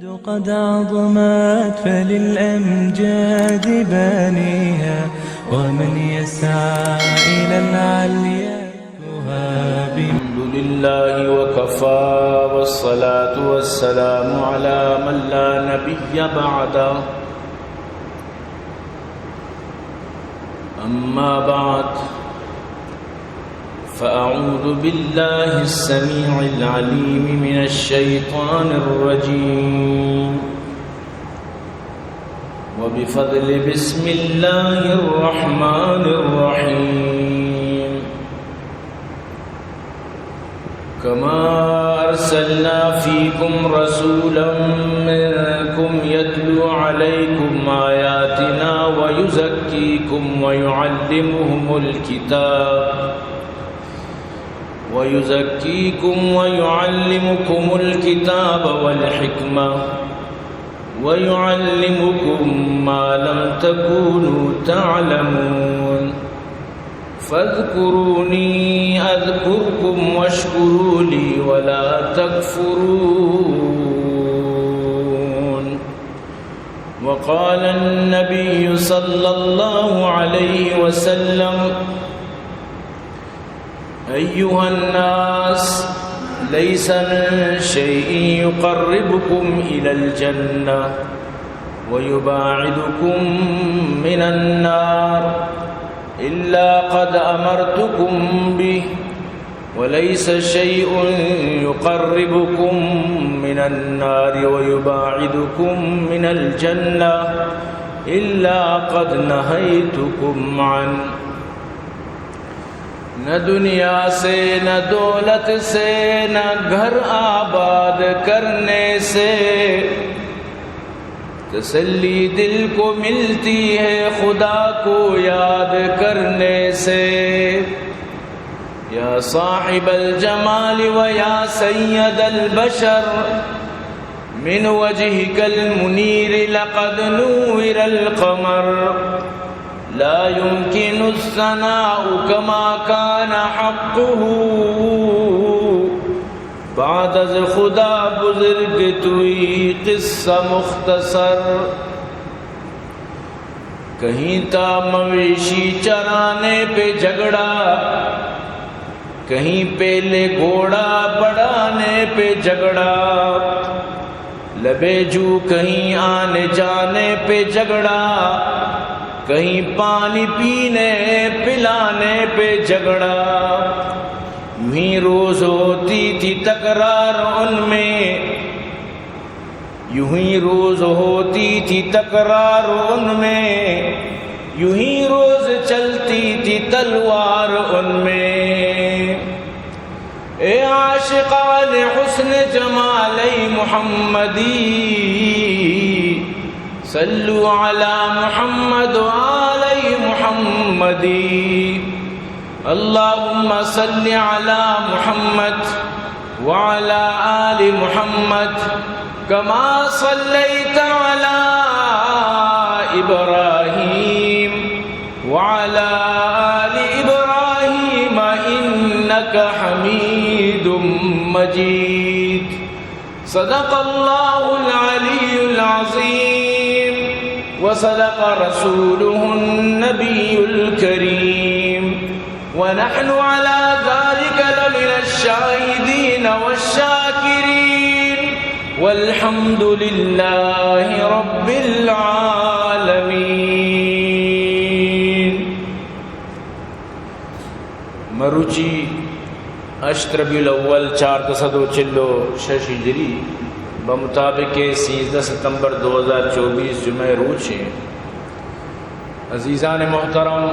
قد عظمت فللأمجاد بانيها، ومن يسعى إلى العليا يهابها. الحمد لله وكفى، والصلاة والسلام على من لا نبي بعده. أما بعد، فأعوذ بالله السميع العليم من الشيطان الرجيم. وبفضل بسم الله الرحمن الرحيم. كما أرسلنا فيكم رسولا منكم يتلو عليكم آياتنا ويزكيكم ويعلمهم الكتاب، ويزكيكم ويعلمكم الكتاب والحكمة ويعلمكم ما لم تكونوا تعلمون. فاذكروني أذكركم واشكروا لي ولا تكفرون. وقال النبي صلى الله عليه وسلم: أيها الناس، ليس من شيء يقربكم إلى الجنة ويباعدكم من النار إلا قد أمرتكم به، وليس شيء يقربكم من النار ويباعدكم من الجنة إلا قد نهيتكم عنه. نہ دنیا سے، نہ دولت سے، نہ گھر آباد کرنے سے، تسلی دل کو ملتی ہے خدا کو یاد کرنے سے۔ یا صاحب الجمال و یا سید البشر، من وجهك المنير لقد نور القمر، لا يمكن الثناء كما كان حقه، بعد از خدا بزرگ توئی قصہ مختصر۔ کہیں تا مویشی چرانے پہ جھگڑا، کہیں پیلے گھوڑا بڑھانے پہ جھگڑا، لبے جو کہیں آنے جانے پہ جھگڑا، کہیں پانی پینے پلانے پہ جھگڑا۔ یوں ہی روز ہوتی تھی تکرار ان میں، یوں ہی روز ہوتی تھی تکرار ان میں، یوں ہی روز چلتی تھی تلوار ان میں۔ اے عاشقان حسن جمال محمدی، صلوا علی محمد و آل محمدی۔ اللهم صل على محمد وعلى آل محمد كما صليت على إبراهيم وعلى آل إبراهيم إنك حميد مجيد. صدق الله العلي العظيم وصدق رسوله النبي الكريم، ونحن على ذلك لمن الشاهدين والشاكرين، والحمد لله رب العالمين. مروچی ہشت ربیع الاول چاردہ سد و چل و شش ہجری، بمطابق سیزدہ ستمبر دو ہزار چوبیس، جمعہ روچ ایں۔ عزیزان محترم،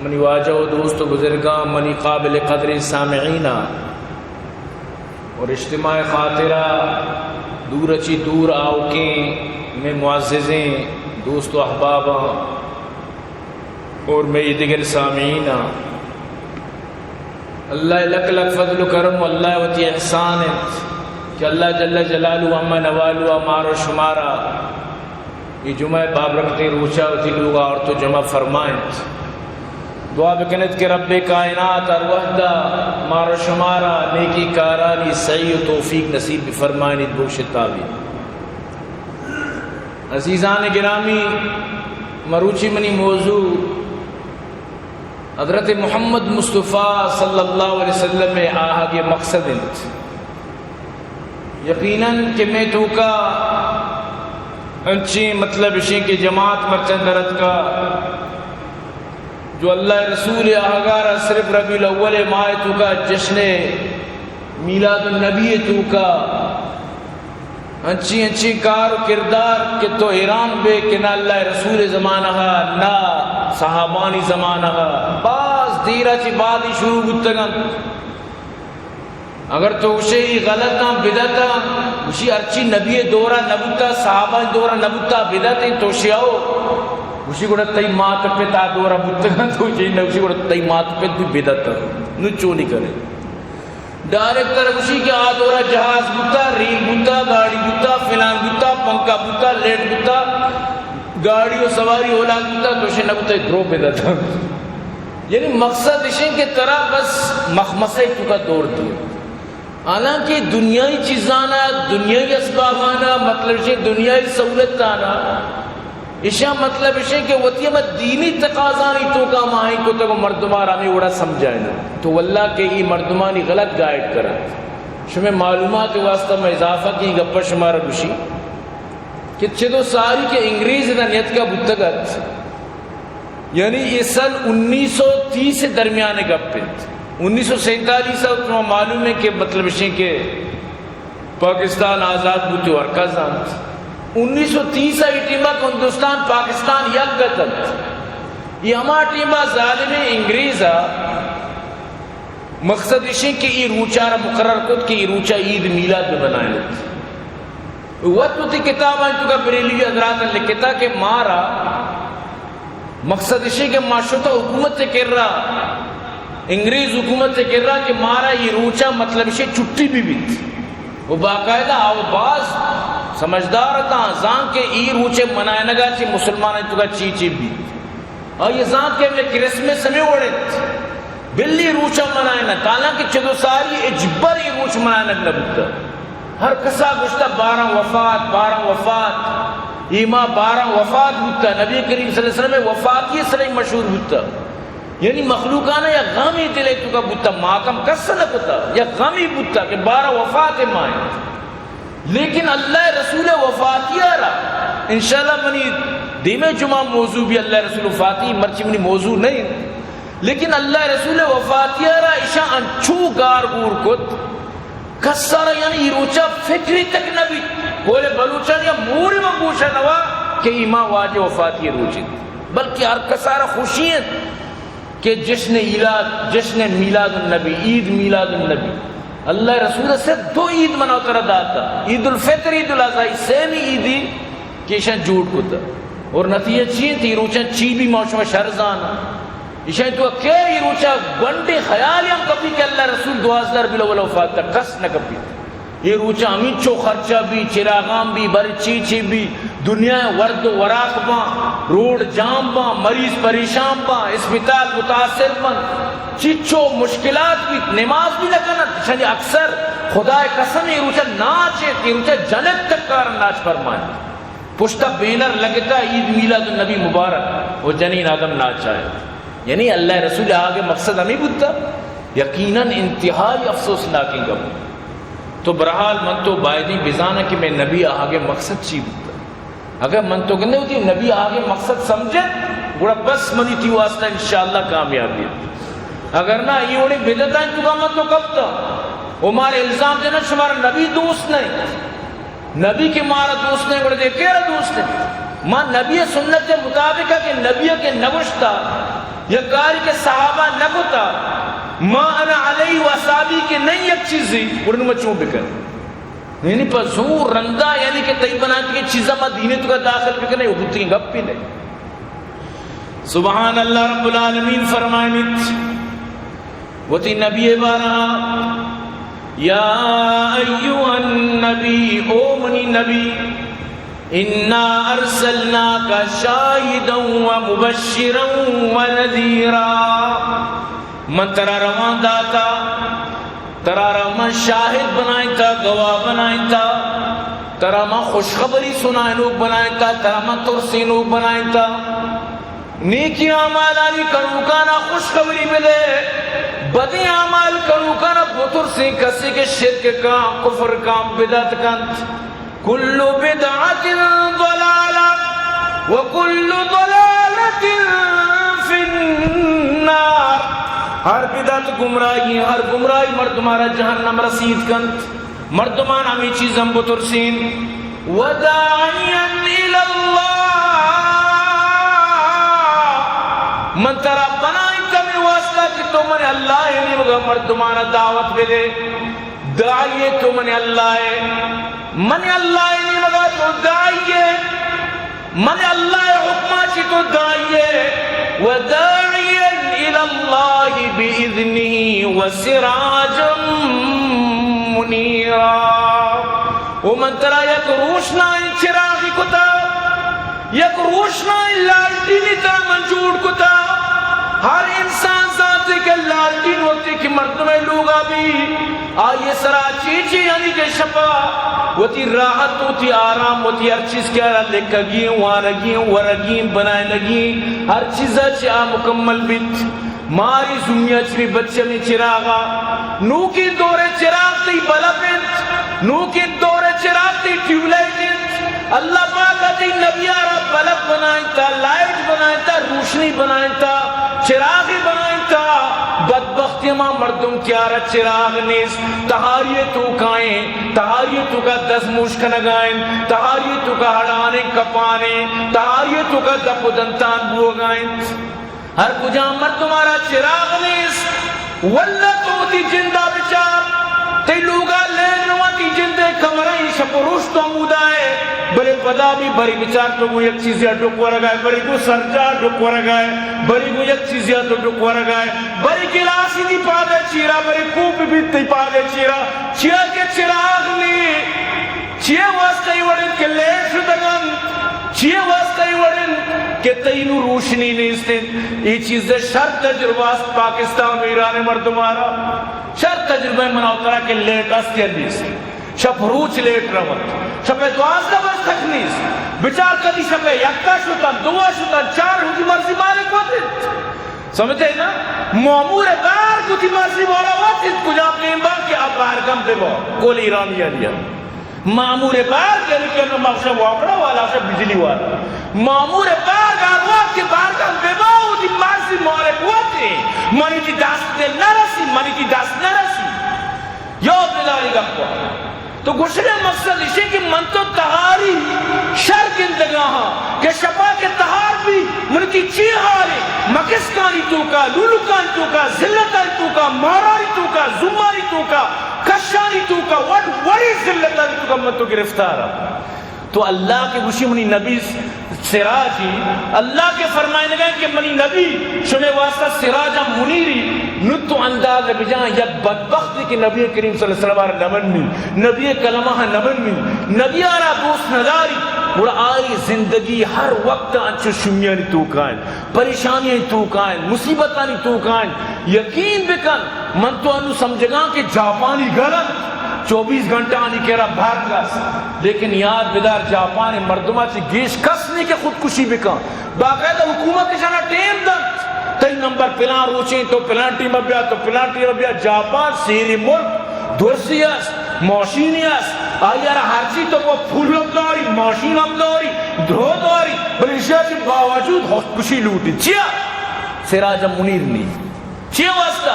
منی واجہ و دوست و بزرگاں، منی قابل قدریں سامعیناں، اور اجتماع خاطرہ دور چی دور آؤکیں مئے معززیں دوست و احباباں، اور مئے دگر سامعیناں، اللہ ءِ لک لک فضل و کرم و اللہ ءِ وتی احسان انت کہ اللہ جل جلالہ اما نوالو ءَ مارا شمارا اے جمعہ ءِ بابرکتیں روچا وتی لوگا آورت و جمع فرمائینت۔ دعا بکنت کہ رب کائنات ہر وہدا مارا شمارا نیکی کارانی سعی و توفیق نصیب بفرمائینیت، بگوشت آمین۔ عزیزان گرامی، مروچی منی موضوع حضرت محمد مصطفیٰ صلی اللہ علیہ وسلم ءِ آہگ ءِ مقصد انت۔ یقیناً کہ مئے توکا انچیں مطلب اشیں کہ جماعت مرچاں در اتکا، جو اللہ ءِ رسول ءِ آہگارا صرف ربیع الاول ءِ ماہ ءِ توکا، جشن میلاد النبی ءِ توکا انچیں انچیں کار و کردار کہ تو حیران بے کہ نہ اللہ ءِ رسول ءِ زمانہ ءَ، نہ صحابانی زمانہ ءَ، باز دیرا چہ بعد ای شروع بوتگ انت۔ اگر تو گوشے ای غلط آں، بدعت آں، گوشی ہرچی نبی ءِ دورا نہ بوتا، صحابہ ءِ دورا نہ بوتا، بدعت انت، تو گوشے او، گوشی گڑا تئی مات پت آ دورا بوتگ انت، تو گوشے نہ، گوشی گڑا تئی مات پت بھی بدعت انت۔ نو چونی کرے؟ ڈائریکٹ ترا گوشی کہ آ دورا جہاز بوتا، ریل بوتا، گاڑی بوتا، فلان بوتا، پنکھا بوتا، لیٹ بوتا، گاڑی و سواری اولاد بوتا، تو گوشے نہ بوتا، درو بدعت انت۔ یعنی مقصد اشیں کہ ترا بس مخمسہ ءِ توکا دور دیت۔ حالانکہ دنیائی چیزانا، دنیائی اسبابانا، مطلب اشیں دنیائی سہولتانا، اشاں مطلب اشیں کہ وتی ہما دینی تقاضانی توکا ہماہنگ کتگ و مردمارا ہمے وڑا سمجھائینت۔ تو واللہ کہ ای مردمانی غلط گائیڈ کرنت۔ شمئے معلومات ءِ واسطہ من اضافہ کہ ای گپا شمارا گوشی کہ چدو ساری کہ انگریز ادا نیتکا بوتگ ات، یعنی اے سن انیس سو تیس ءِ درمیان ءِ گپ انت۔ انیس سو سینتالیس ءَ شما معلوم ہے کہ مطلب اشیں کہ پاکستان آزاد بوت و ہر کس زانت۔ انیس سو تیس ءَ ای ٹیما کہ ہندوستان پاکستان یک گت انت۔ ای ہما ٹیما ظالمیں انگریز ءَ مقصد اشیں کہ ای روچا را مقرر کت کہ ای روچا عید میلاد بہ بنائینت۔ وت وتی کتابانی توکا بریلوی حضرات لکھتا کہ مارا مقصد اشیں کہ ما شتا حکومت ءِ کرا، انگریز حکومت ءِ کرا کہ مارا ای روچا مطلب اشیں چھٹی بہ بیت۔ و باقاعدہ آ و باز سمجھدار اتاں، زان کہ ای روچ ءِ منائینگا چہ مسلمانانی توکا چی چی بیت۔ آئی زانت کہ ہمے کرسمس ہمے وڑ انت، بلی روچا منائینت، حالانکہ چدو ساری ہچبر ای روچ منائینگ نہ بوتہ۔ ہر کسا گوشتہ بارہ وفات، بارہ وفات، ای ماہ بارہ وفات بوتہ، نبی کریم صلی اللہ علیہ وسلم ءِ وفاتی سرا مشہور بوتہ۔ یعنی مخلوقانا یک غمی دل ءِ توکا بوتہ، ماتم کس نہ کتہ، یک غمی بوتہ کہ بارہ وفات ماہ انت۔ لیکن اللہ ءِ رسول ءِ وفاتی ءَ را، انشاءاللہ منی دیمے جمعہ موضوع بی اللہ ءِ رسول ءِ وفاتی، مرچی منی موضوع نہ انت، لیکن اللہ ءِ رسول ءِ وفاتی ءَ را اشاں انچو گار گور کت، کس ءَ را یعنی ای روچا فکری تک نہ بیت۔ قول بلوچانی ءَ موری من گوشا نوا کہ ای ماہ واجہ وفاتی ءِ روچ انت، بلکہ ہر کس ءَ را خوشی انت۔ کہ جشن ایلاد، جشن میلاد النبی، عید میلاد النبی، اللہ رسول صرف دو عید منا ترا داتا، عید الفطر، عید الاضحی، سیمی عیدی کہ ایشاں جوڑ کتا۔ اور نتیجہ چی انت؟ ای روچاں چی بی ما شما شر زانا۔ ایشاں تو کہ ای روچا گونڈے خیال ہم کپی کہ اللہ رسول دوازدہ ربیع الاول وفات تا، کس نہ کپی۔ اے روچا ہمینچو خرچہ بی، چراغان بی، بر چی چی بی، دنیا ورد و وراک باں، روڈ جام باں، مریض پریشان باں، اسپتال متاثر باں، چیچو مشکلات بی، نماز بی نہ کنن، شنی اکثر خدائے قسم اے روچا ناچ انت، اے روچا جنک تک کار ناچ فرمائیں۔ پشتا بینر لگتا عید میلاد النبی مبارک و جنین آدم ناچائے۔ یعنی اللہ رسول آہگ مقصد ہمیں بوتا؟ یقیناً انتہائی افسوسناکیں گپ۔ تو بہرحال من تو بایدیں بزاناں کہ مئے نبی آہگ مقصد چی بوتا۔ اگر من تو گندے ہوتی نبی آہگ مقصد سمجھت، گڑا بس منی تی واسطہ انشاءاللہ کامیابی انت۔ اگر نہ، ای وڑیں بدعتاں تو من تو کپتا۔ و مارا الزام دینا شمارا نبی دوست نہیں۔ نبی کہ مارا دوست نہیں، گڑا دے کیرا دوست نہیں؟ ما نبی سنت مطابق کہ نبی کہ نگوشتا، یا کاری کہ صحابہ نگوتا، ما انا علیہ و اصحابی کہ نہیں یک چیزی، گڑا نو ما چون بکن؟ یعنی پہ زور رندا، یعنی کہ تئی بناتی کہ چیزا ما دینے تو کا داخل بکنے، وہ بوتی گپ بھی نہیں۔ سبحان اللہ رب العالمین فرمائنیت وتی نبی بارہ، یا ایھا النبی، او منی نبی، انا ارسلناک شاہدا و مبشرا و نذیرا، من ترا روان داتا، ترا را من شاہد بنائینتا، گواہ بنائینتا، ترا ما خوشخبری سنائینوک بنائینتا، ترا ما ترسینوک بنائینتا۔ نیکی اعمالانی کنوکانا خوشخبری بدے، بدیں اعمال کنوکانا بترسیں، کسے کہ شرک کاں، کفر کاں، بدعت کنت۔ کل بدعت ضلالہ وکل ضلالۃ فی النار۔ ہر بدعت گمراہی، ہر گمراہی مردمارا جہنم رسید کنت۔ مردمان ہمے چیز ہم بترسین۔ وداعیا الی اللہ، من ترا بنائینت ہمے واسطہ کہ تو من اللہ ءِ نیمگا مردمانا دعوت بدے۔ داعی تو من اللہ ءِ، من اللہ ءِ نیمگا تو داعی ئے۔ من اللہ ءِ حکما چی تو داعی ئے، وداعیا الی اللہ باذنہ وسراجا منیرا۔ او من ترا یک روشنائیں چراغی کتا، یک روشنائیں لالٹینی ترا من جوڑ کتا۔ ہر انسان زانتے کہ لالٹین وقتی کہ مردم لوگا بی، آئی سرا چی چی، یعنی کہ شپا وتی راحت، وتی آرام، وتی ہر چیز کہ آرا لکگی، وانگی، ورگی، بنائینگی، ہر چیزا چی آ مکمل بیت۔ ماری زمیا چی بچمی چراغا، نوکیں دور چراغ تئی بلب انت، نوکیں دور چراغ تئی ٹیوب لائٹ انت۔ اللہ پاک ءَ تئی نبی ءَ را بلب بنائینتا، لائٹ بنائینتا، روشنی بنائینتا، چراغی بنائینتا۔ بدبختی ہما مردم کہ آرا چراغ نیست، تہاری توکائیں، تہاری توکا دزموش کنگائیں، تہاری توکا ہڑانیں کپانیں، تہاری توکا دپ و دنتان بوگائیں۔ ہر کجام مردم ءَ را چراغ نیست۔ واللہ تو وتی جند ءَ بچار، تئی لوگ ءَ لیٹ نہ وتی جند ءِ کمرہ ءَ شپ و روچ تو ہمودا ئے، بلے پدا بھی بری بچار تو گوں یک چیزے ءَ ڈک ورگ ءَ ئے، بری گوں سرجاہ ڈک ورگ ءَ ئے، بری گوں یک چیزے ءَ تو ڈک ورگ ءَ ئے، بری گلاسے تئی پاد ءِ چیرا، بری کوپ بیت تئی پاد ءِ چیرا، چیا کہ چراغ نے۔ چیئے واسطہ اے وڑ انت کہ لیٹ شتگ انت؟ چیئے واسطہ اے وڑ انت کہ تئی نوں روشنی نیست انت؟ اے چیز ءِ شر تجربہ است پاکستان و ایران ءِ مردم ءَ را۔ شر تجربہ من ءُ ترا کہ لیٹ است یا نیست۔ شپ روچ لیٹ رونت۔ شپ ءِ دوازدہ بج تک نیست۔ بچار کدی شپ ءِ یکا شتن، دوا شتن، چار وتی مرضی مالک وت انت۔ سمجھتے نا؟ مامور بار وتی مرضی والا وت انت، کجام نیمبا کہ آ بارگم ببا۔ کل ایرانی آنی انت۔ مامور بار یعنی کہ ما شا واپڑا والا، شا بجلی والا۔ مامور بار ہر وقت کہ بارگم ببا، وتی مرضی مالک وت انت۔ منی تئی دست نہ رسی، منی تئی دست نہ رسی۔ یاد بداری گپ ءَ۔ تو گوشگ ءِ مقصد ایش انت کہ من تو تہاری شر گندگا ہاں کہ شپا کہ تہار بی، من تئی چی حال انت؟ مکسکانی توکا، لولکانی توکا، ذلتانی توکا، مارانی توکا، زومانی توکا، کشانی توکا، وٹ وڑی ذلتانی توکا من تو گرفتار ہاں۔ تو اللہ کہ گوشی منی نبی سراجی، اللہ کہ فرمائینگا کہ منی نبی شمے واسطہ سراجا منیری، نو تو اندازہ بجان یک بدبختے کہ نبی کریم صلی اللہ علیہ وسلم ءَ را نہ منی، نبی ءِ کلمہ ءَ نہ منی، نبی ءَ را دوست نہ داری، گڑا آئی زندگی ہر وقت انچو شومیانی توکا انت، پریشانیانی توکا انت، مصیبتانی توکا انت۔ یقین بکن، من تو انو سمجھگاں کہ جاپانی گھر انت، چوبیس گھنٹہ آنی کرا برق است، لیکن یاد بدار، جاپان ءِ مردما چہ گیش کس نی کہ خودکشی بکن۔ باقاعدہ حکومت اشانا ٹیم دنت، تئی نمبر پلان روچیں، تو پلان ٹیم ءَ بیا، تو پلان ٹیم ءَ بیا۔ جاپان سیری ملک، درسی است، ماشینی است، آئی ءَ را ہرچی تو کو، پول ہم داری، ماشین ہم داری، درو داری، بلے ایشی ءَ چہ باوجود خودکشی لوٹی۔ چیا؟ سراج منیر نی۔ چی واسطہ؟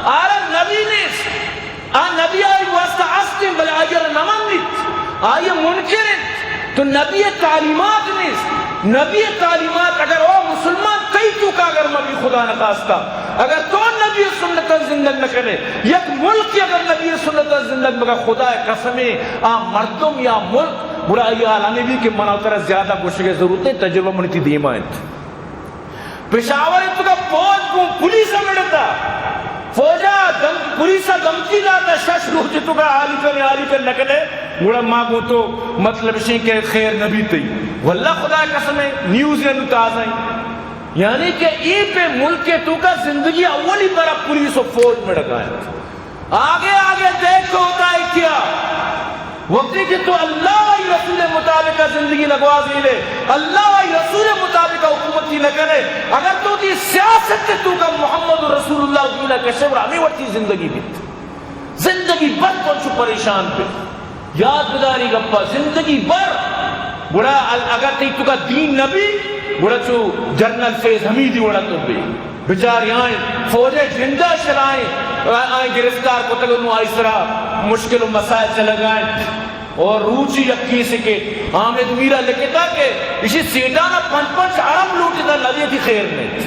آ را نبی نیست۔ آ نبی آئی واسطہ است انت، بلے آئی را نہ منیت۔ آئی منکر انت۔ تو نبی تعلیمات نیست۔ نبی تعلیمات اگر او مسلمان تئی توکا اگر مبی، خدا نخواستہ، اگر تو نبی سنت زندگ نہ کنے، یک ملک اگر نبی سنت زندگ مگا، خدا قسم، آ مردم یا ملک گڑا آئی حالا نبی کہ منا ترا زیادہ گوشگ ضرورت نہیں، تجربہ منی تئی دیما انت۔ پشاور ءِ توکا فوج گوں پولیس ءَ مڑتا۔ فوج ءَ دم-، پولیس ءَ دھمکی داتا، شش روچ ءِ توکا حالی کنے، حالی کنے نہ کنے، گڑا ما گوں تو مطلب شیں کہ خیر نہ بیت۔ واللہ خدا قسم ہے، نیوز ءَ نوں تازہ ہیں۔ یعنی کہ اے پہ ملک ءِ توکا زندگی اولی برا پولیس و فوج مڑگا ہے۔ آگے آگے دیکھ کے ہوتا ہے کیا؟ وقتی کہ تو اللہ ءُ آئی رسول ءِ مطابق زندگی نہ گوازینے، اللہ ءُ آئی رسول ءِ مطابق حکومتی نہ کنے، اگر تو وتی سیاست ءِ توکا محمد رسول اللہ ءِ دین ءَ کشے، گڑا ہمے وڑ تئی زندگی بیت۔ زندگی بھر تو انچو پریشان بے۔ یاد بداری گپا، زندگی بھر۔ گڑا ال-، اگر تئی توکا دین نہ بی، گڑا چو جنرل فیض حمیدی وڑا تو بے۔ بچار آئیں فوج ءِ جندا شرائیں، آ-، آئیں گرفتار کتگ، نوں آئی سرا مشکل ءُ مسائل چلگا انت۔ اور روچی یک کیسے کہ حامد میر ءَ لکھتا کہ ایشی سیٹانا پنچ پنچ ارب لوٹتا، نہ دیتی، خیر نہیں۔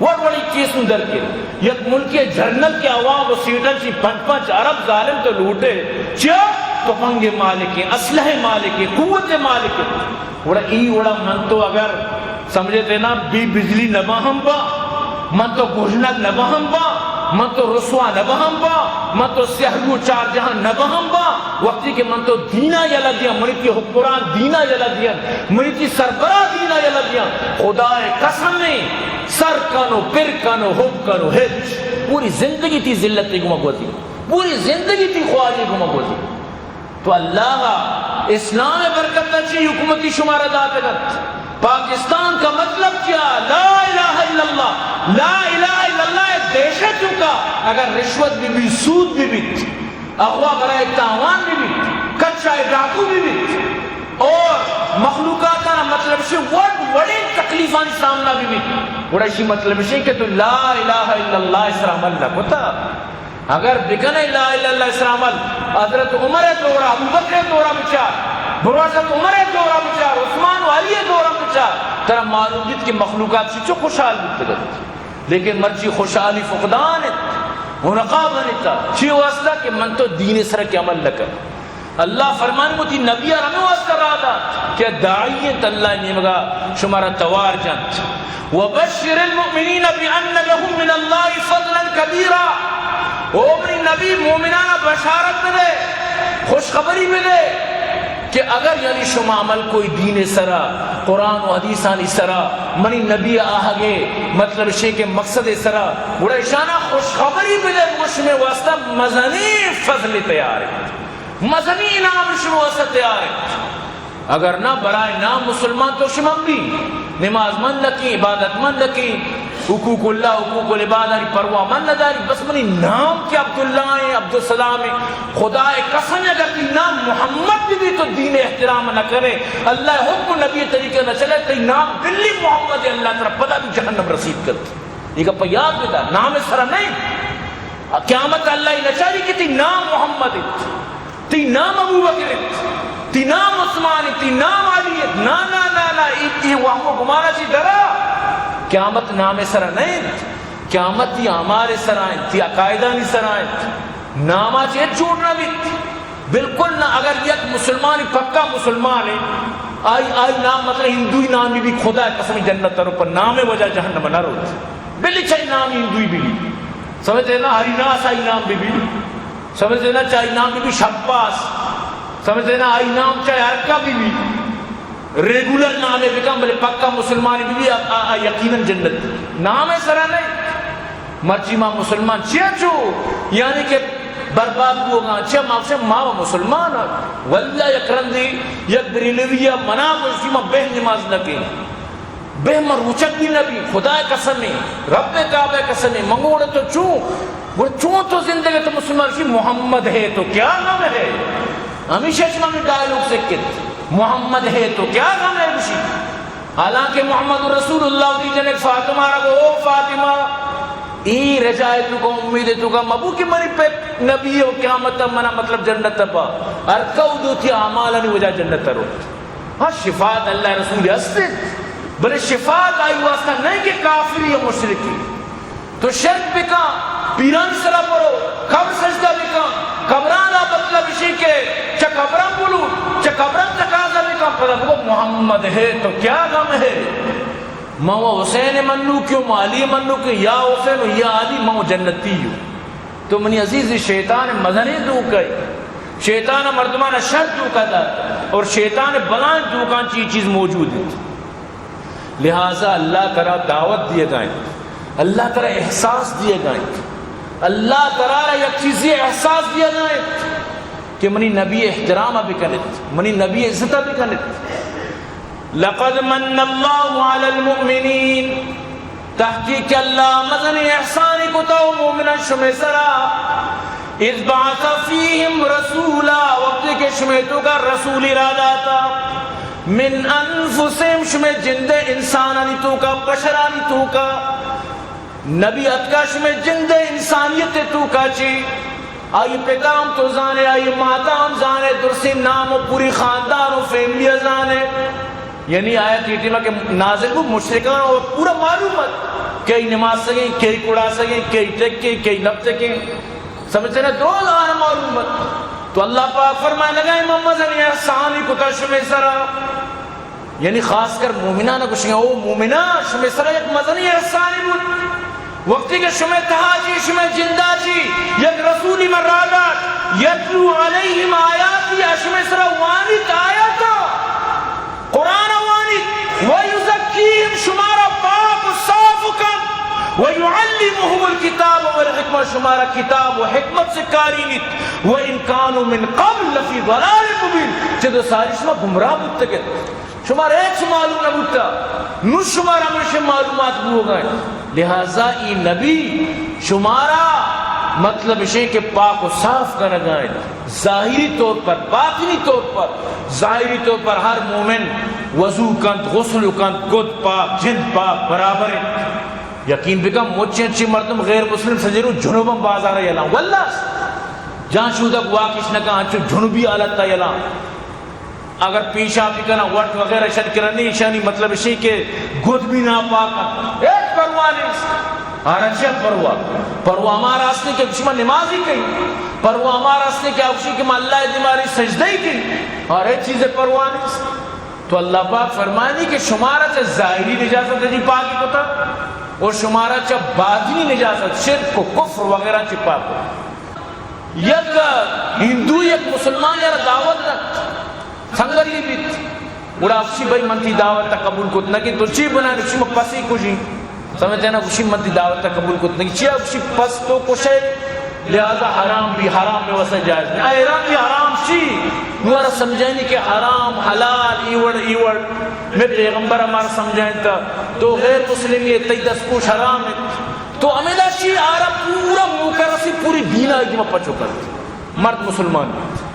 وڑ وڑی کیس نوں در کن۔ یک ملک ءِ جنرل کہ عوام ءُ سیٹاں چی پنچ پنچ ارب ظالم تو لوٹے، چیا؟ تپنگ ءِ مالک ایں، اسلحہ ءِ مالک ایں، قوت ءِ مالک ایں۔ گڑا ای وڑا من تو اگر سمجھتے نا، بی بجلی نہ بہم با، من تو گژنگ نہ بہم با، من تو رسوا نہ بہم با، من تو سیاہ رو چار جہان نہ بہم با، وقتی کہ من تو دینا یلا دیاں، منی تی حکمران دینا یلا دیاں، منی تی سربراہ دینا یلا دیاں، خدا ءِ قسم ایں، سر کنو، پر کنو، ہب کنو، ہچ۔ پوری زندگی تی ذلت ءِ گوما گوزی، پوری زندگی تی خواجے گوما گوزی۔ تو اللہ ءَ اسلام ءِ برکت ءَ چی حکومتی شمارا داتگ ات؟ پاکستان کا مطلب کیا؟ لا الہ الا اللہ۔ لا الہ الا اللہ ءِ دیش ءِ توکا اگر رشوت بہ بی، سود بہ بیت، اغوا برائے تاوان بہ بیت، کچا ءِ ڈاکو بہ بیت اور مخلوقاتانا مطلب شے وڑ وڑیں تکلیفانی سامنا بہ بیت، گڑا اشی مطلب شے کہ تو لا الہ الا اللہ ءِ سرا عمل نہ کتا۔ اگر بکنے لا الہ الا اللہ ءِ سرا عمل، حضرت عمر ءِ دورا، ابوبکر ءِ دورا بچار، برو حضرت عمر ءِ دورا بچار، عثمان ءُ علی ءِ دورا بچار، ترا معلوم بیت کہ مخلوقات چنچو خوشحال بوتگ ات۔ لیکن مرچی خوشحالی فقدان انت، عنقا بنتا۔ چی واسطہ؟ کہ من تو دین ءِ سرا کہ عمل نہ کن۔ اللہ فرمان وتی نبی ءَ ہمے واسطہ راہ دات کہ داعی انت، اللہ ءِ نیمگا شمارا توار جنت۔ وبشر المؤمنین بان لهم من اللہ فضلا کبیرا۔ او منی نبی، مومنانا بشارت بدے، خوشخبری بدے کہ اگر یعنی شما عمل کوئی دین ءِ سرا، قرآن ءُ حدیثانی سرا، منی نبی ءِ آہگے مطلب شے کہ مقصد ءِ سرا، گڑا اشانا خوشخبری بدے، گوش شمے واسطہ مزنیں فضل تیار انت۔ مزنیں انعام شما واسطہ تیار انت۔ اگر نہ، برائے نام مسلمان تو شما بی، نماز من نکی، عبادت من نکی، حقوق اللہ، حقوق العبادانی پرواہ من نہ داری، بس منی نام کہ عبداللہ ایں، عبدالسلام ایں، خدا ءِ قسم اگر تئی نام محمد بہ بی تو دین ءِ احترام نہ کنے، اللہ ءِ حکم، نبی ءِ طریقہ نہ چلے، تئی نام بلی محمد، اللہ ترا پدا بھی جہنم رسید کرت۔ یہ گپ یاد بدار، نام ءِ سرا نہیں۔ قیامت اللہ ءَ نچاری کہ تئی نام محمد انت، تئی نام ابوبکر انت، تئی نام عثمان انت، تئی نام علی انت۔ نا، نا، نا، نا، اے، اے وہم ءُ گمانا چی درا۔ قیامت نام ءِ سرا نہ انت، قیامت تئی اعمال ءِ سرا انت، تئی عقائدانی سرا انت۔ ناما چی ہچ جوڑ نہ بیت۔ بالکل نہ، اگر یک مسلمانی پکا مسلمان ہے، آئی، آئی نام مطلب ہندوئی نام بہ بی، خدا قسم جنت رو، پر نام وجہ جہنم نہ روت۔ بلی چاہے نام ہندوئی بہ بی، سمجھتے نا، ہری ناس آئی نام بہ بی، سمجھتے نا، چاہے نام بہ بی شباس، سمجھتے نا، آئی نام چاہے ہرکا بہ بی، ریگولر نام ہے بکن، بلے پکا مسلمانی بہ بی، آ، آ، آ یقیناً جنت۔ نام ہے سرا نہیں۔ مرچی ما مسلمان چیا چو، یعنی کہ برباد بوگاں، چیا ما گوشاں ما و مسلمان آں۔ واللہ یک رندے یک بریلوی ءَ منا گوشتی ما بہ نماز نہ کیں، بہ ما روچک بھی نہ بھی، خدا قسم ہے، رب کعبہ قسم ہے، منگوڑ تو چوں، گڑا چوں تو زندگ ہے تو مسلمان، گوشی محمد ہے تو کیا غم ہے؟ ہمیشہ شما ہمیں ڈائلوگ سکت، محمد ہے تو کیا غم ہے گوشی۔ حالانکہ محمد رسول اللہ وتی جنک فاطمہ را گو، او فاطمہ، اے رجائے تو کا، امید تو کا مبو کہ منی پہ نبی و قیامت منا مطلب جنت با۔ ہر کودو تی اعمالانی وجہ جنت رو۔ ہاں، شفاعت اللہ رسول ہست، بلے شفاعت آئی واسطہ نہیں کہ کافری یا مشرکی۔ تو شرک بکن، پیرانی سرا برو، قبر سجدہ بکن، قبرانا مطلب اشی کہ چہ قبران بلوٹ، چہ قبران تقاضا بکن، پدا بگو محمد ہے تو کیا غم ہے؟ ما و حسین منوکیوں، ما علی منوکیوں، یا حسین و یا علی، ما و جنتی ہوں۔ تو منی عزیز، شیطان مزنیں دھوکہ ہے۔ شیطان مردمان شر دھوکہ دات اور شیطان بلائیں دھوکاں چی چیز موجود ہے۔ لہذا اللہ ترا دعوت دیگا انت، اللہ ترا احساس دیگا انت، اللہ ترا را یک چیزے احساس دیگا انت کہ منی نبی احترام بکنت، منی نبی عزت بکنت۔ لقد من اللہ علی المؤمنین، تحقیق اللہ مزنیں احسانی کتا و مومنان شمے سرا، اذ بعث فیہم رسولا، وقتی کہ شمے توکا رسولی را داتا، من انفسہم، شمے جندے انسانانی توکا، بشرانی توکا، نبی اتکا شمے جندے انسانیت توکا چی، آئی پتا ہم تو زانے، آئی ماتا ہم زانے، درسیں نام و پوری خاندان و فیملی زانے۔ یعنی آیت ای ٹیما کہ نازل بو، مشرکان و پورا معلوم ات، کئی نماز سگیں، کئی کڑا سگیں، کئی ٹکیں، کئی نپ ٹکیں۔ سمجھتے نا؟ درست آنا معلوم ات۔ تو اللہ پاک فرمائے لگا، من مزنی احسانی کتا شمے سرا۔ یعنی خاص کر مومنان گوشیں، او مومنان، شمے سرا یک مزنی احسانی بود۔ وقتی کہ شمے تہا چی، شمے جندا چی، یک رسولی من را دات، یتلو علیہم آیاتی، اشمے سرا وانیت آیاتا، قرآن وانیت، و یزکیہم، شمارا پاک و صاف کن، و یعلمہم الکتاب والحکمہ، شمارا کتاب و حکمت سکارینیت، و ان کانوا من قبل لفی ضلال مبین، چہ دو ساری شما گمراہ بوتگت۔ شمارا ہچ معلوم نہ بوتا، نو شمارا ہمیشہ معلومات بوگا انت۔ لہذا ای نبی شمارا مطلب اشیں کہ پاک و صاف کنگا انت، ظاہری طور پر، باطنی طور پر۔ ظاہری طور پر ہر مومن وضو کنت، غسل کنت، گد پاک، جند پاک، برابر انت۔ یقین بکن، مچیں چی مردم غیر مسلم سجرو جنوباں بازار یلان، واللہ جان شودک واکش نکا، انچو جنوبی حالت یلان۔ اگر پیشاب بکنن، وٹ وغیرہ شر کرنی، ایشانی مطلب اشی کہ گد بھی ناپاک انت۔ ہچ پرواہ نیست۔ آرا چیا پرواہ؟ پرواہ ہمارا است کہ شما نمازی کئی۔ پرواہ ہمارا است کہ اوشی کہ ما اللہ دیماری سجدہ ہی کئی۔ اور ہچ چیز پرواہ نیست۔ تو اللہ پاک فرمانی کہ شمارا چہ ظاہری نجاست جی پاکی کتا اور شمارا چہ باطنی نجاست، شرک و کفر وغیرہ چی پاک کتا۔ یک ہندو یک مسلمان یارا دعوت دات، سنگتی بیت۔ گڑا گوشی، بھئی، من تی دعوت قبول کت نہ کہ تو چی بنا؟ گوشی، من پسی کشی۔ سمجھتے نا؟ گوشی، من تی دعوت قبول کت نہ کہ چیا؟ گوشی، پس تو کشے، لہذا حرام بھی، حرام میں وسے جائز نہیں۔ آ، حرام بھی حرام چی؟ نوارا سمجھائنی کہ حرام، حلال، ایوڑ، ایوڑ۔ میں پیغمبر ہمارا سمجھائیں تا، تو غیر مسلم یہ، تئی دستپوش حرام ہے۔ تو ہمیدا چی آرا پورا موکر سی، پوری دین آئی دیما پچو کر۔ مرد مسلمان بیت۔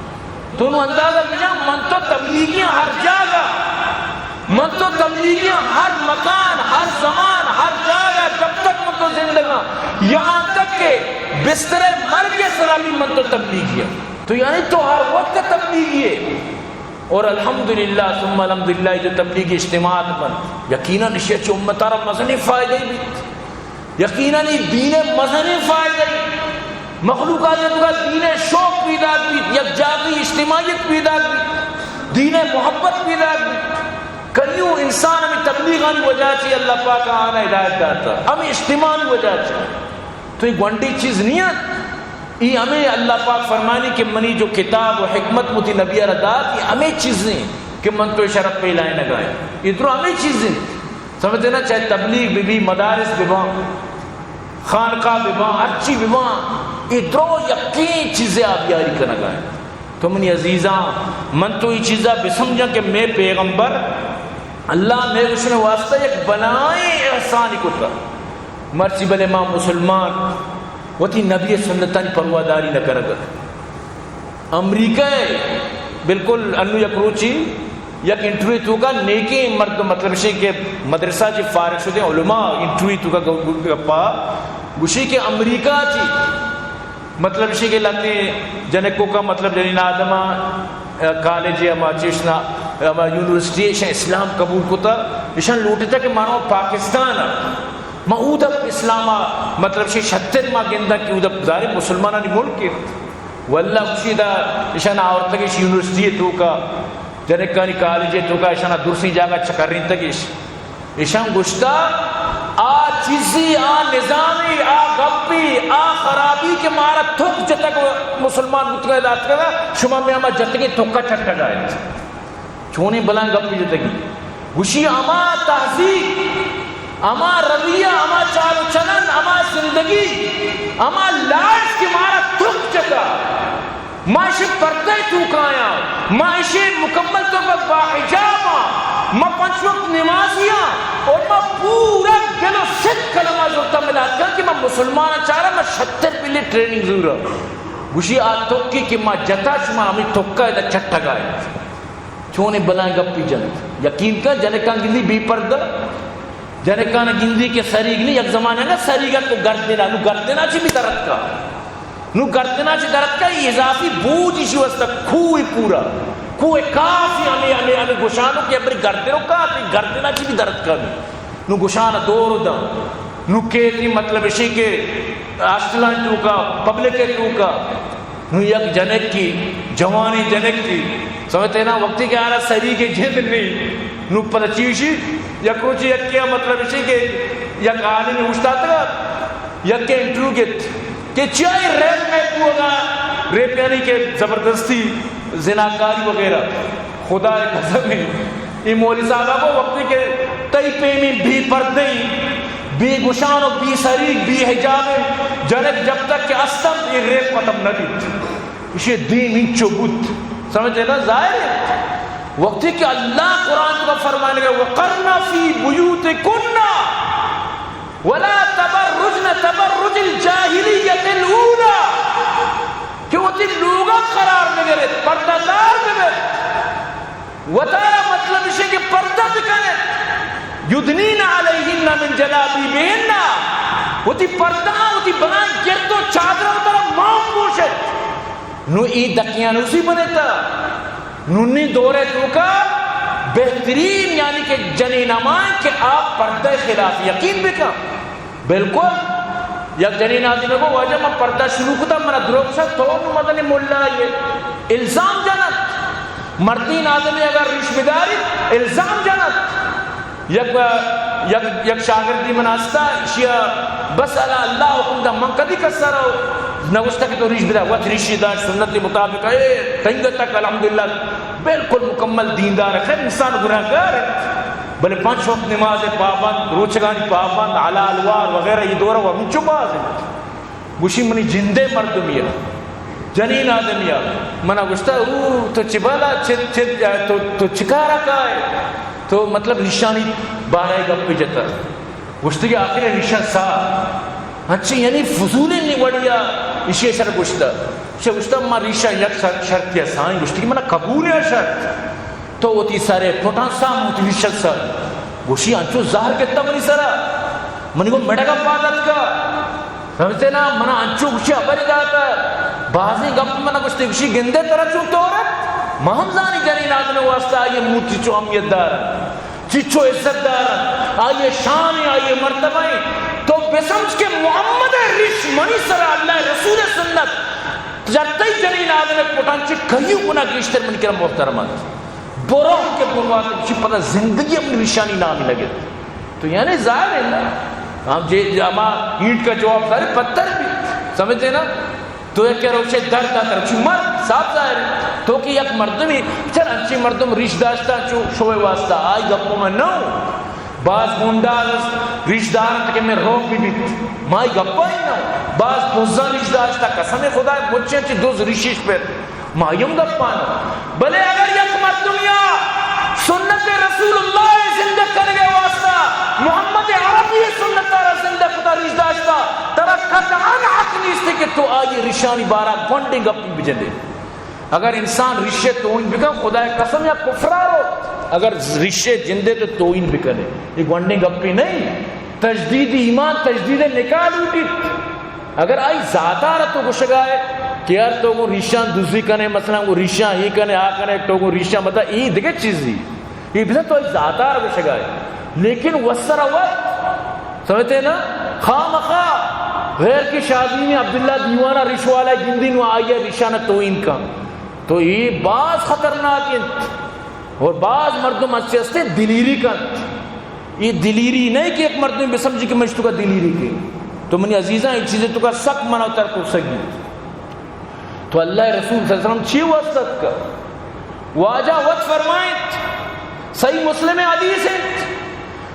تو نو اندازہ بجا، من تو تبلیغی ہر جاگہ، من تو تبلیغی ہر مکان، ہر زمان، ہر جاگہ، جب تک من تو زندگاں، یہاں تک کہ بستر مرگ سرا بھی من تو تبلیغی ہوں۔ تو یعنی تو ہر وقت تبلیغی ہے۔ اور الحمدللہ ثم الحمدللہ جو تبلیغی اجتماعات بنت، یقیناً اشیا چہ امتارا مزنیں فائدہ بیت۔ یقیناً ای دین مزنیں فائدہ، مخلوقات توکا دین شوق پیدا بیت، یک جاگی اجتماعیت پیدا بیت، دین محبت پیدا بیت۔ کئیوں انسان ہمیں تبلیغانی وجہ چی اللہ پاک آنا ہدایت داتا، ہمیں اجتماعی وجہ چی۔ تو یہ گونڈی چیز نہیں ہے۔ ای ہمیں اللہ پاک فرمانی کہ منی جو کتاب و حکمت متی نبی را دات، یہ ہمیں چیزیں کہ من تو اشارہ پہ لائے نگائیں۔ یہ درو ہمیں چیزیں۔ سمجھتے نا؟ چاہے تبلیغ بہ بی، مدارس بہ باں، خانقاہ بہ باں، ہرچی بہ باں، یہ درو یقین چیزیں آبیاری کنگائیں۔ تو منی عزیزاں، من تو یہ چیزا بسمجھاں کہ میں پیغمبر اللہ میں اس نے واسطہ یک بلائیں احسانی کتا۔ مرچی بلے ما مسلمان وتی نبی سنتانی پرواداری نہ کنگ ء۔ امریکہ ء بالکل انو یک روچی یک انٹرویو توکا نیکیں مرد، مطلب شے کہ مدرسہ چہ فارغ شدیں علماء انٹرویو توکا گ-، گ-، گپا گوشی کہ امریکہ چی مطلب شے کہ لتے جنکو کا مطلب جنین آدم کالج یا ما چیشنا، ما یونیورسٹی ایشاں اسلام قبول کتا، ایشاں لوٹتا کہ مانو پاکستان ء ما اود ء اسلام ء مطلب شے شتر ما گنداں کہ اود ء ظاہر مسلمانانی ملک انت۔ واللہ گوشی دا ایشاں آورتگش یونیورسٹی ء توکا، جنکانی کالج ء توکا ایشاں درسیں جاگہ چکرینتگش۔ ایشاں گوشتا، آ چیزی، آ نظامی، آ گپی، آ خرابی کہ مارا تھک جتگ مسلمان بوتگا داتگا، شما میں ہما جتگیں تھکا چٹگا انت۔ چونیں بلائیں گپی جتگی۔ گوشی ہما تہذیب، ہما رویہ، ہما چال و چلن، ہما زندگی، ہما لائف کہ مارا تھک جتا۔ ما اشی پردہ توکایاں، ما اشی مکمل طور پر باحجاباں، ما پنچ وقت نمازیاں، اور ما پورا دل و صد کلمہ زرتا ملاتکاں کہ ما مسلمان چارا، ما شتر پلی ٹریننگ زورا۔ گوشی آ توکی کہ ما جتا، شما ہمیں توکا ادا چٹگائے۔ چونیں بلائیں گپی جنت۔ یقین کن، جنکاں گندی بے پردہ، جنکاں گندی کہ سریگ نہیں، یک زمانہ نا سریگ ات، گردنا، نو گردنا چی بھی درتکا۔ نو گردنا چی درتکا، یہ اضافی بوجھ اسی واسطہ کوہ پورا، کوہ کافی ہمیں، ہمیں، ہمیں گوشانو کہ ابری گردنو کا، گردنا چی بھی درتکا۔ نو گوشان دور دا، نو کیتی مطلب اسی کہ ہاسٹلان توکا، پبلک توکا، نو یک جنکی، جوانی جنکی، سمجھتے نا، وقتی کہ آرا سری کے جند نہیں، نو پتہ چیشی، یک روچی یک کیا مطلب اسی کہ یک عالم اوشتاتگا، یک کے انٹرویو گت، کہ چیا اے ریپ میں بوگا، ریپ یعنی کہ زبردستی، زناکاری وغیرہ۔ خدا قسم ہے، اے مولوی صاحب کو وقتی کہ تئی پیمی بے پردہ، بے گشان و بے سری، بے حجاب جنک جب تک کہ استم، اے ریپ ختم نہ بیت۔ اسے دین انچو بوت۔ سمجھتے نا؟ ظاہر ہے، وقتی کہ اللہ قرآن کا فرمانے گا، وقرن فی بیوتکن ولا تبرجن تبرج الجاہلیۃ الاولی، کہ وتی لوگا قرار بگرت، پردہ دار ببت، وتارا مطلب اشی کہ پردہ بکنت، یدنین علیہن من جلابیبہن، وتی پردہ، وتی بلائیں گرد و چادر وتارا مان پوشت۔ نو ای دقیانوسی بنتا۔ نونی دورے توکا بہترین یعنی کہ جنین ہمائیں کہ آپ پردہ خلاف یقین بکن۔ بالکل۔ یک جنین آدمی کو واجہ من پردہ شروع کتا، منا دروگ شد، تو نو مدنی ملا یہ الزام جنت۔ مردین آدمی اگر ریش بداری، الزام جنت۔ یک، یک، یک شاگردی من ہستا، اشیا بس الا اللہ حکم دا، من کدی کسا رو نگوشتا کہ تو ریش بدا، وت ریشی داشت سنت مطابق، اے تنگ تک الحمدللہ بالکل مکمل دیندار ہے، خیر انسان گناہگار ہے، بلے پنچ وقت نماز پابند، روچگانی پابند، حلال وار وغیرہ یہ دورہ و منچو باز ہے۔ گوشی منی جندے مردمیا، جنین آدمیا، منا گوشتا، او تو چی بالا، چی، چی، تو، تو چکارا کائے؟ تو مطلب ریشانی بارہ گپ جتا۔ گوشتی کہ آخر ریشان سا، ہنچی یعنی فضول نی وڑیا اشی سر گوشتا۔ اشی گوشتا ما ریشان یک شر-، شرطیا سائیں، گوشتی کہ منا قبول ہے شرط۔ تو وتی سرے پٹاں سام وتی ریشت سر۔ گوشی انچو زہر گتا منی سرا۔ منی گو مڑگا پاد اتکا۔ سمجھتے نا، منا انچو گوشی ہبری داتا۔ بازیں گپ منا گوشتے گوشی گندے ترا چون طورت۔ ما ہم زانی جنین آدم واسطہ آئی موتی چو اہمیت دار۔ چچو عزت دار۔ آئی شان، آئی مرتبہ۔ تو بسمجھ کہ محمد ریش منی سرا اللہ رسول سنت۔ جرتئی جنین آدم پٹاں چی کئیو گنا گیشتر منی کرا محترم ات۔ برو کہ برو آتے چی پدا زندگی اپنی ریشانی نامی نہ گرت۔ تو یعنی ظاہر ہے نا، ہم جے، جے ہما اینٹ کا جواب ظاہر ہے پتھر بھی، سمجھتے نا؟ تو یک روچے درد آتا، چی مرد، صاف ظاہر ہے۔ تو کہ یک مردمی، چل انچی مردم ریش داشتا چو شوئے واسطہ، آئی گپوں میں نہ ہوں۔ باز گونڈا ریش دارت کہ میں روک بھی بیت، مائی گپا ہی نہ ہوں۔ باز دزاں ریش داشتا، قسم خدا ہے، مچیں چی دز ریشش پر۔ ما ہم گپان۔ بلے اگر یک مردمیا سنت رسول اللہ زندہ کنگے واسطہ محمد عربی سنت را زندہ کتا، ریش داشتا، ترا قطعاً حق نیست کہ تو آئی ریشانی بارا گونڈیں گپی بجنے۔ اگر انسان ریشے توہین بکن، خدا قسم یا کفرا رو، اگر ریشے جندے تو توہین بکنے، یہ گونڈیں گپی نہیں۔ تجدید ایمان، تجدید نکاح لوٹیت۔ اگر آئی ذاتا را تو گوشگائے کہ یار تو گوں ریشان دزی کنے، مثلاً گوں ریشان ہی کنے، آ کنے، تو گوں ریشان متا، ای دگہ چیزی۔ ای بزن تو آئی ذاتا را گوشگائے۔ لیکن وسر وقت، سمجھتے نا؟ خامخا غیر کی شادی میں عبداللہ دیوانہ ریش والا گندی نو آئی ریشان توہین کن۔ تو ای باز خطرناک انت۔ اور باز مردم اچھے ہستے دلیری کنت۔ یہ دلیری نہیں کہ ایک مردم بسمجھی کہ من اشتو کا دلیری کے۔ تو منی عزیزاں، یہ چیزیں تو کا سک منا تر کو سگی۔ تو اللہ رسول صلی اللہ علیہ وسلم چی واسطہ کا؟ واجہ وت فرمائیت، صحیح مسلم حدیث ہے،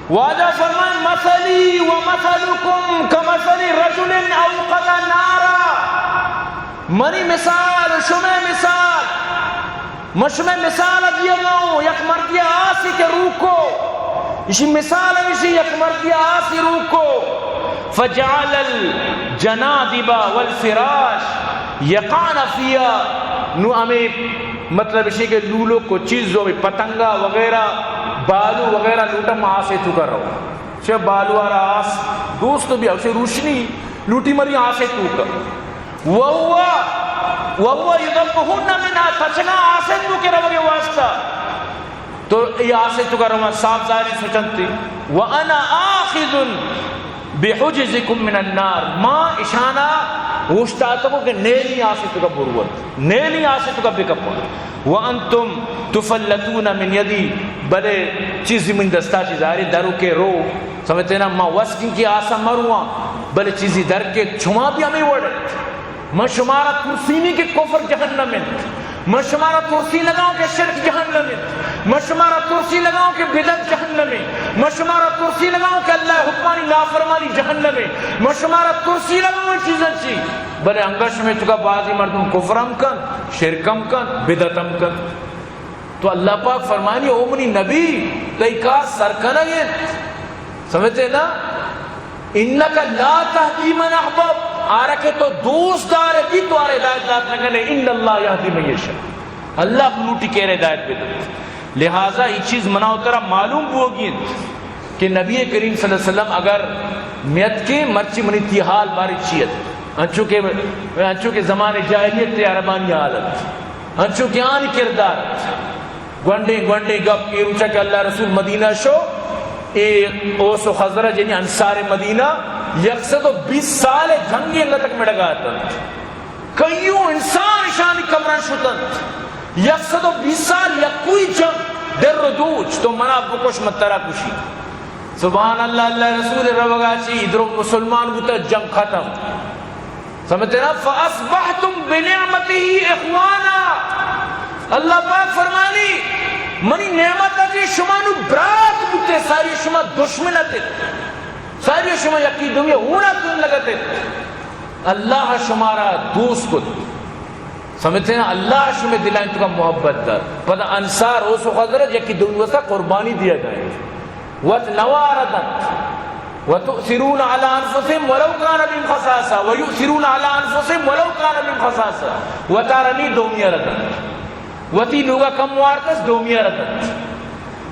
واجہ فرمائے، مثلی و مثلکم کمثل رجل اوقد نارا۔ منی مثال و شمئے مثال، من شمئے مثال دیگا اوں، یک مردی آسے کہ روکو، ایشی مثال ہمیشی، یک مردی آسے روکو، فجعل الجنادب والفراش یقعن فیها، نو ہمیں مطلب ایشی کہ لولک و چیز و پتنگا وغیرہ، بالو وغیرہ لوٹا ما آسے توکا رو۔ چہ بالو آرا آس دوست بیا، اسے روشنی لوٹی مری آسے توکا۔ وهو، وهو يذبحن منها، تچگاں آسے توکے روگے واسطہ۔ تو اے آسے توکا رواں صاف ظاہری سچنتی۔ وانا آخذ بحجزكم من النار، ما اشانا اوشتاتگو کہ نیلی آسے توکا بروت، نیلی آسے توکا بکپت۔ وانتم تفلتون من يدي، بلے چیزی من دستا چی ظاہری درو کے رو، سمجھتے نا، ما وسکیں کہ آسا مرواں، بلے چیزی در کے، شما بھی ہمیں وڑ۔ من شمارا ترسینی کہ کفر جہنم انت۔ من شمارا ترسی لگاؤں کہ شرک جہنم انت۔ من شمارا ترسی لگاؤں کہ بدعت جہنم انت۔ من شمارا ترسی لگاؤں کہ اللہ حکمانی نافرمانی جہنم انت۔ من شمارا ترسی لگاؤں چیزاں چی۔ بلے انگا شمے توکا بعضی مردم کفر ہم کن، شرک ہم کن، بدعت ہم کن۔ تو اللہ پاک فرمانی، او منی نبی، تئی کار سر کنگ انت۔ سمجھتے نا؟ انک لا تهدی من احببت، آرا کہ تو دوست دارے بھی تو آرا ہدایت دات نہ کنے، ان اللہ یهدی من یشاء، اللہ بلوٹی کہ ہدایت بدے۔ لہذا یہ چیز منا و ترا معلوم بوگی انت کہ نبی کریم صلی اللہ علیہ وسلم اگر میت کے مرچی منی تی حال باری چیت، انچو کہ، انچو کہ زمان جاہلیت تے عربانی حالت، انچو کہ آنی کردار ات۔ گونڈیں گونڈیں گپ، اے روچا کہ اللہ رسول مدینہ شو، اے اوس و خزرج یعنی انصار مدینہ یک سد و بیست سال جنگی انگا تک مڑگا اتنت۔ کئیو انسان اشانی قبران شتنت۔ یک سد و بیست سال یکوئی جنگ، در و دوچ، تو منا بکش من ترا کشی۔ سبحان اللہ، اللہ رسول روگا چی، ادرو مسلمان بوتا، جنگ ختم۔ سمجھتے نا؟ فاصبحتم بنعمته اخوانا۔ اللہ پاک فرمانی، منی نعمت ء چہ شما نو برات بوتے، ساری شما دشمن ات، ساری شما یکی دومی ہونا تون لگتے۔ اللہ شمارا دوست کت۔ سمجھتے نا؟ اللہ شمے دلائیں توکا محبت دار۔ پدا انصار اوس و خزرج یکی دومی واسطہ قربانی دیا گئے۔ وت نوار دنت۔ وتؤثرون على انفسهم ولو كان بهم خصاصة، ويؤثرون على انفسهم ولو كان بهم خصاصة۔ وتارا نی دومی ء را دنت۔ وتی لوگا کم وارتس دومی ء را دنت۔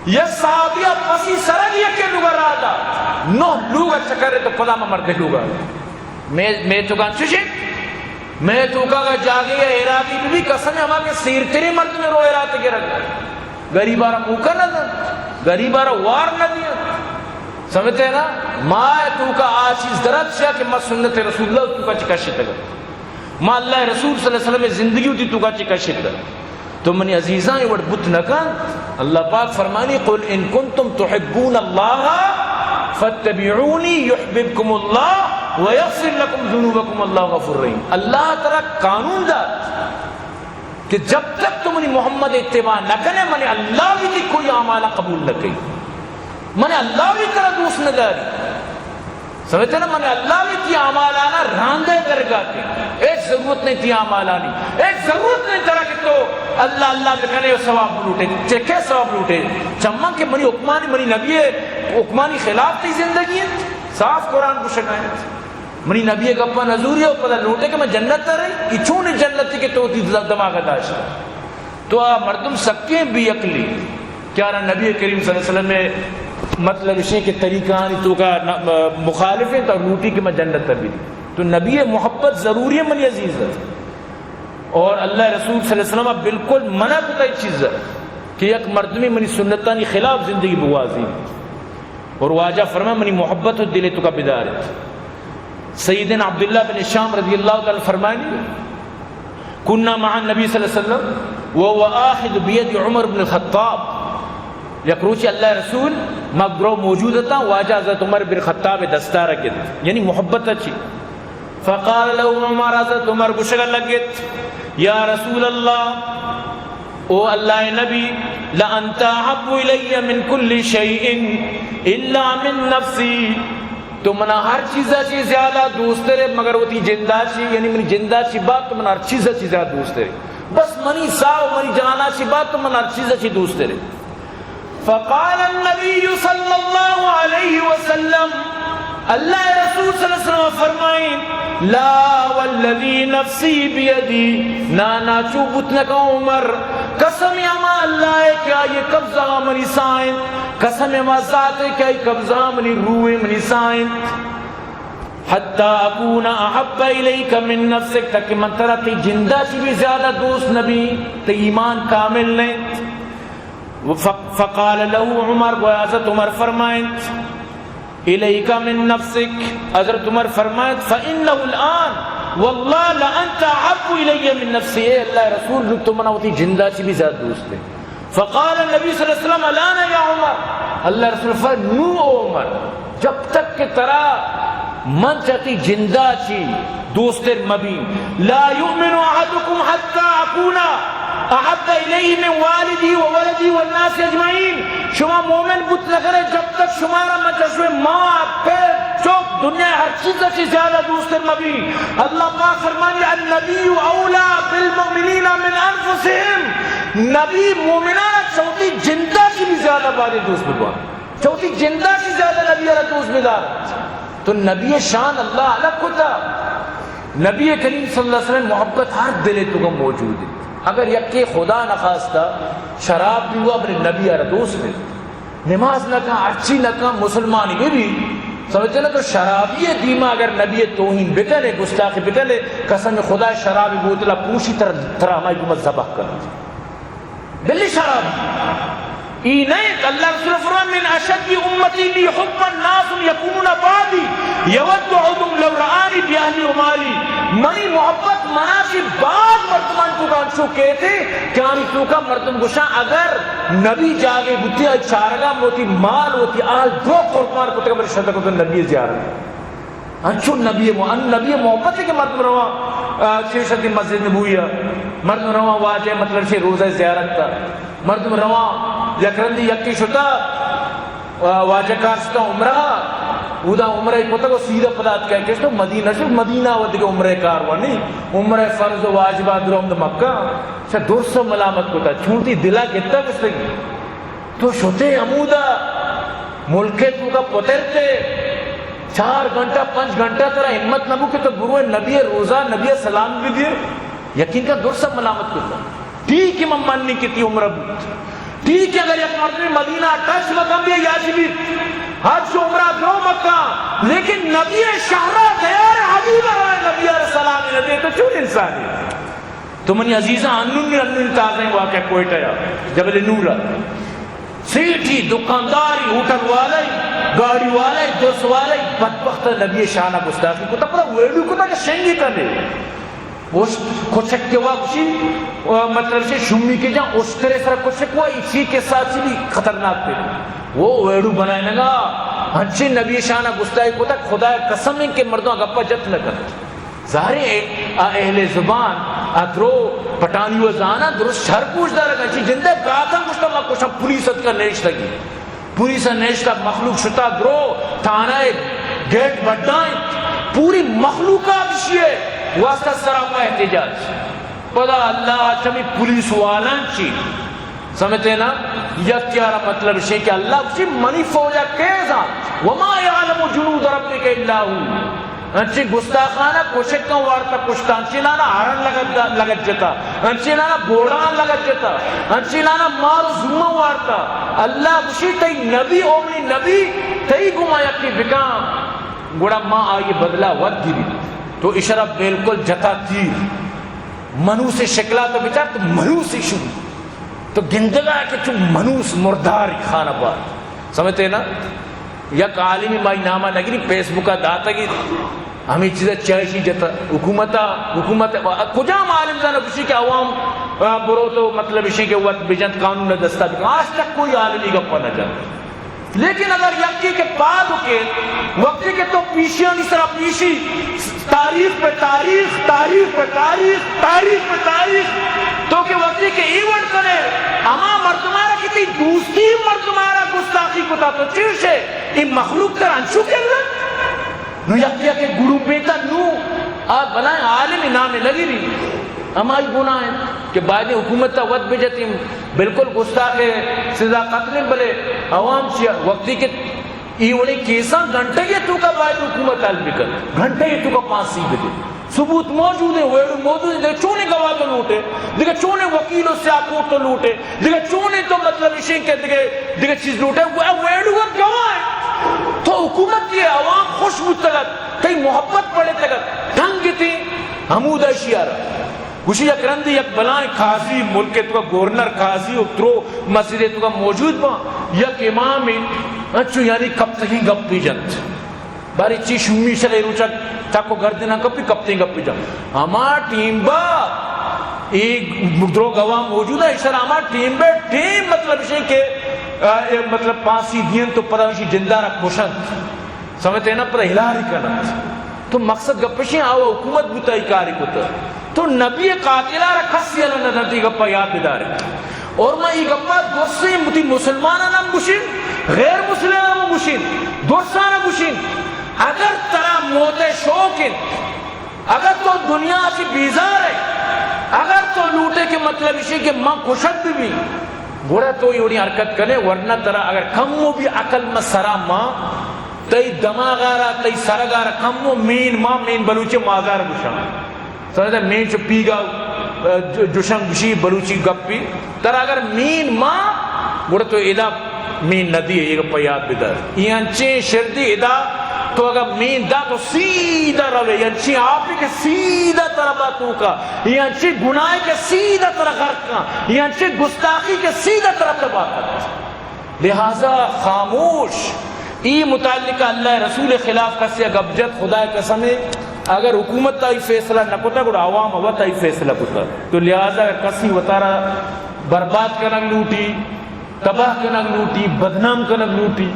یک صحابی ء پسی سرگ یکے لوگا راہ دات۔ نہ لوگا چکر تو پدا ما مردے لوگا۔ مے، مے توکا انچوش انت؟ مے توکا اگا جاگے یا ہیراتی بی بی، قسم ہما کہ سیرتریں مردمے رو ہیرات گرگ۔ غریبا را موقع نہ دنت، غریبا را وار نہ دینت۔ سمجھتے نا؟ ما توکا آ چیز درات شیا کہ ما سنت رسول اللہ توکا چی کشتگ۔ ما اللہ رسول صلی اللہ علیہ وسلم زندگی وتی توکا چی کشتگ۔ تو منی عزیزاں، اے وڑ بوت نہ کنت۔ اللہ پاک فرمانی، قل ان کنتم تحبون اللہ فاتبعونی یحببکم اللہ ویغفر لکم ذنوبکم، اللہ غفور رحیم۔ اللہ ترا قانون دات کہ جب تک تو منی محمد اتباع نہ کنے، منی اللہ بھی تی کوئی اعمال قبول نہ کئی۔ منی اللہ بھی ترا دوست نہ داری۔ سمجھتے نا؟ من اللہ بھی تی اعمالانا راندے درگا کے۔ ہچ ضرورت نہیں تی اعمالانی۔ ہچ ضرورت نہیں ترا کہ تو اللہ اللہ بکنے و ثواب لوٹے۔ چہ کے ثواب لوٹے؟ چمن کہ منی حکمانی، منی نبی حکمانی خلاف تی زندگی ہے۔ صاف قرآن گشگا ہے۔ منی نبی گپا نزوری و پدا لوٹے کہ من جنت رہی۔ ای چون جنتی کہ تو تی دماغ داشت؟ تو آ مردم سکیں بے عقلی کہ آرا نبی کریم صلی اللہ علیہ وسلم ء مطلب اشیں کہ طریقہ آنی توکا ن-، مخالف ہیں تو لوٹی کہ میں جنت ء بھی۔ تو نبی محبت ضروری ہے منی عزیز۔ اور اللہ رسول صلی اللہ علیہ وسلم بالکل منع کتا اس چیز کہ یک مردمی منی سنتانی خلاف زندگی بگوازی۔ اور واجہ فرمائے، منی محبت و دل توکا بدار۔ سیدنا عبداللہ بن ہشام رضی اللہ تعالی فرمائنی، کنا مع النبی صلی اللہ علیہ وسلم وهو آخذ بید عمر بن الخطاب۔ یک روچے اللہ رسول ما گرو موجود اتاں، واجہ حضرت عمر بن خطاب دستار گرت، یعنی محبت اچی۔ فقال له عمر، حضرت عمر گشگ لگت، یا رسول اللہ، او اللہ نبی، لانت احب الی من کل شیء الا من نفسی۔ تو منا ہر چیزا چی زیادہ دوسترے، مگر وتی جندا چی، یعنی منی جندا چی بعد تو منا ہر چیزا چی زیادہ دوسترے۔ بس منی ساہ و منی جانا چی بعد تو منا ہر چیزا چی دوسترے۔ فقال النبی صلی اللہ علیہ وسلم، اللہ رسول صلی اللہ علیہ وسلم فرمائیں، لا والذی نفسی بیدی، نا نا، چو بوت نکا عمر، قسم ہما اللہ ہے کہ آئی قبضہ منی ساہ انت، قسم ہما ذات ہے کہ آئی قبضہ منی روح منی ساہ انت، حتی اکون احب الیک من نفسک، تاکہ من ترا تئی جندا چی بھی زیادہ دوست نبی، تئی ایمان کامل نہ انت۔ ف-، فقال له عمر، گویا حضرت عمر فرمائنت، الیک من نفسک، حضرت عمر فرمائنت، فانه الان والله لانت احب الی من نفسی، اے اللہ رسول، نوں تو منا وتی جندا چی بھی زیادہ دوست ہے۔ فقال النبی صلی اللہ علیہ وسلم، الان یا عمر، اللہ رسول فرمائنت، نوں او عمر، جب تک کہ ترا من چہ تئی جندا چی دوستر مبی۔ لا یؤمن احدکم حتی اکون احب الیہ من والدہ و ولدہ والناس اجمعین۔ شما مومن بوت نہ کنے جب تک شمارا من چہ شمے ماں، پت، چک، دنیا ہر چیز چی زیادہ دوستر مبی۔ اللہ پاک فرمانی، النبی اولی بالمؤمنین من انفسہم۔ نبی مومنان چہ وتی جندا چی بھی زیادہ بارے دوست ببا۔ چہ وتی جندا چی زیادہ نبی ء را دوست بدارت۔ تو نبی ء شان اللہ الگ کتا۔ نبی کریم صلی اللہ علیہ وسلم محبت ہر دل ء توکا موجود ہے۔ اگر یکے خدا نخواستہ شراب پیوا، بلے نبی ء را دوست بے۔ نماز نہ کن، ہرچی نہ کن، مسلمانی بہ بی۔ سمجھتے نا؟ تو شرابی ء دیما اگر نبی ء توہین بکنے، گستاخی بکنے، قسم خدا شرابی بوتلا پوشی تر، ترا ہمائی گوما ذبح کن۔ بلے شراب ای نہ انت۔ اللہ رسول فرمان، من اشد امتی لی حبا ناس یکونون بعدی یود احدهم لو رآنی باہلی و مالی۔ منی محبت منا چی بعد مردمان توکا انچو کیتے کہ آنی توکا مردم گوشاں، اگر نبی جاگے بوتی، آئی چارگا موتی مال، وتی آل درو قربان کتگا، بلے شدہ کتگا نبی زیارت۔ انچو نبی مح-، ان نبی محبت ہے کہ مردم رواں، آ، چیش تی مسجد نبوی ء، مردم رواں واجہ مطلب شے روزہ زیارت تا، مردم رواں یک رندی یکی شتا، آ، واجہ کار شتا عمرہ، اودا عمرہ کتگ و سیدھا پدا اتکا کہ تو مدینہ شو، مدینہ و دیگہ عمرہ کار وانی، عمرہ فرض و واجبہ درو ہم مکہ، شا درس ملامت کتا، چونتی دلا گتا گشتگی۔ تو شتے ہمودا ملک ء توکا پترتے، چار گھنٹہ، پنچ گھنٹہ ترا ہمت نہ بو کہ تو بروئے نبی ء روزہ، نبی ء سلام بہ دیئے۔ یقین کا درست ملامت کرتا۔ ٹھیک ہے، من منی کہ تی عمرہ بوت۔ ٹھیک ہے، اگر یک مردمے مدینہ ٹچ مکن بی یاجی بیت، حج عمرہ درو مکن، لیکن نبی ء شہرا دیار حبیب ء نبی ء سلام نہ دے تو چون انسانی؟ تو منی عزیزاں، انون، انون تازہ واقعہ کوئٹہ ء جبل نور ء سیٹھی، دکانداری، ہوٹل والے، گاڑی والے، درس والے، بدبخت نبی شانہ گستاخی کتا، پدا ویڈیو کتا کہ شنگی کنے۔ اوشت کچک کے واپسی، مطلب سے شمی کے جان اشترے سر کچک ہوا، اسی کے ساتھ سے بھی خطرناک پہ وہ ویڈیو بنائے نگا۔ ہنچے نبی شانہ گستاخی کتا، خدا قسم ہے کہ مردم گپا جت نہ کر۔ ظاہر ہے، آ اہل زبان، آ درو پٹانی و زانا درست شر گوش دارگ، انچی جندے براتاں گوشتا ما کشاں پولیس اتکا نشتگی۔ پولیس نشتا، مخلوق شتا درو، تھانہ گیٹ بڈائیں، پوری مخلوقات شیئے واسطہ سراپا احتجاج۔ پدا اللہ چمی پولیس والان چی سمجھتے نا؟ یک یارا مطلب شے کہ اللہ چی منی فوجا کیزا، وما یعلم جنود ربک الا هو۔ انچیں گستاخانہ کشکاں وارتا کشتا، انچیں نانا ہرن لگت، لگت جتا، انچیں نانا گھوڑاں لگت جتا، انچیں نانا مار و زوماں وارتا۔ اللہ گوشی، تئی نبی او منی نبی، تئی گما یکی بکاں، گڑا ما آئی بدلہ وت گری۔ تو اشرا بالکل جتا تیر، منوس شکلا تو بچار تو منوس شو۔ تو گندگا کہ چو منوس مرداری خانہ بار۔ سمجھتے نا؟ یک عالمی مائی نامہ نگری فیس بکا داتگی، ہمیں چیزا چائشی جتا حکومتا، حکومت کجام عالم زانا کشی کہ عوام، آ، برو تو مطلب اشی کہ وقت بجنت قانون دستا بکن۔ آج تک کوئی عالمی گپا نہ جنت۔ لیکن اگر یکے کہ پاد کیت، وقتی کہ تو پیشیانی سرا پیشی، تاریخ پہ تاریخ، تاریخ پہ تاریخ، تاریخ پہ تاریخ، تو کہ وقتی کہ ایونٹ کنے، ہما مردمارا کہ تی دوستی مردمارا گستاخی کتا، تو چی گوشے؟ اے مخلوق ترا انچو کہ اللہ؟ نوں یک یک گروپے تا نوں آ بلائیں عالم نام لگی رہی، ہمائی گناہ انت کہ باید حکومت تا وت بجتیں، بالکل گستاخ سزا قتل انت، بلے عوام چیا وقتی کہ ای وڑیں کیساں گھنٹے ء توکا باید حکومت حل بکن، گھنٹے ء توکا پھانسی بدے۔ ثبوت موجود ہیں، ویڈیو موجود ہیں، دگہ چونیں گواہ تو لوٹے، دگہ چونیں وکیل و سیاہ کوٹ تو لوٹے، دگہ چونیں تو مطلب اشیں کہ دگہ، دگہ چیز لوٹے، وہ ویڈیو گواہ ہے۔ تو حکومت یہ عوام خوش بوتگت، تئی محبت پڑے تگت، ڈنگ تھی ہمودا شیارا۔ گوشی یک رندی یک بلائیں قاضی، ملک ء توکا گورنر قاضی و درو مسجد ء توکا موجود باں، یک امامے انچو یعنی کپتگیں گپے جنت۔ بارے چی شومی شلے روچا چک و گردناں کپی کپتیں گپے جنت۔ ہما ٹیم با اے درو گواہ موجود ہیں، اشرا ہما ٹیم بے ٹیم مطلب اشیں کہ، آ، اے مطلب پھانسی دین تو پدا اشی جندارا کشنت۔ سمجھتے نا، پر ہلاری کنت۔ تو مقصد گپشیں آو حکومت بوتا ای کاری کتا۔ تو نبی قاتلہ را کسی الا نہ دنتی گپا یاد بدارے۔ اور ما ای گپا درسیں بوتی مسلمانان ہم گوشین، غیر مسلمان ہم گوشین، درسان ہم گوشین۔ اگر ترا موت شوق انت، اگر تو دنیا سے بیزار ہے، اگر تو لوٹے کہ مطلب اشی کہ ما کشت بھی، گڑا تو ایوڑی حرکت کنے، ورنہ ترا اگر کمو بھی عقل ما سرا ما، تئی دماغارا، تئی سرگارا کمو مین ما، مین بلوچی مازار گوشاں۔ سمجھتا؟ مین چو پیگا، ا، جو-، جوشن گوشی بلوچی گپی۔ ترا اگر مین ما، گڑا تو ادا مین ندی، یہ گپا یاد بدار۔ یہ انچیں شردی ادا تو اگر مین دا تو سیدھا روے، یہ انچیں آپی کہ سیدھا ترا با توکا، یہ انچیں گناہ کہ سیدھا ترا غرق کن، یہ انچیں گستاخی کہ سیدھا ترا تباہ کن۔ لہذا خاموش، ای متعلق اللہ رسول خلاف کسی گپ جت، خدا قسم ہے، اگر حکومت آئی فیصلہ نہ کتا، گڑا عوام وت آئی فیصلہ کتا۔ تو لہذا اگر کسی وتارا برباد کنگ لوٹی، تباہ کنگ لوٹی، بدنام کنگ لوٹی،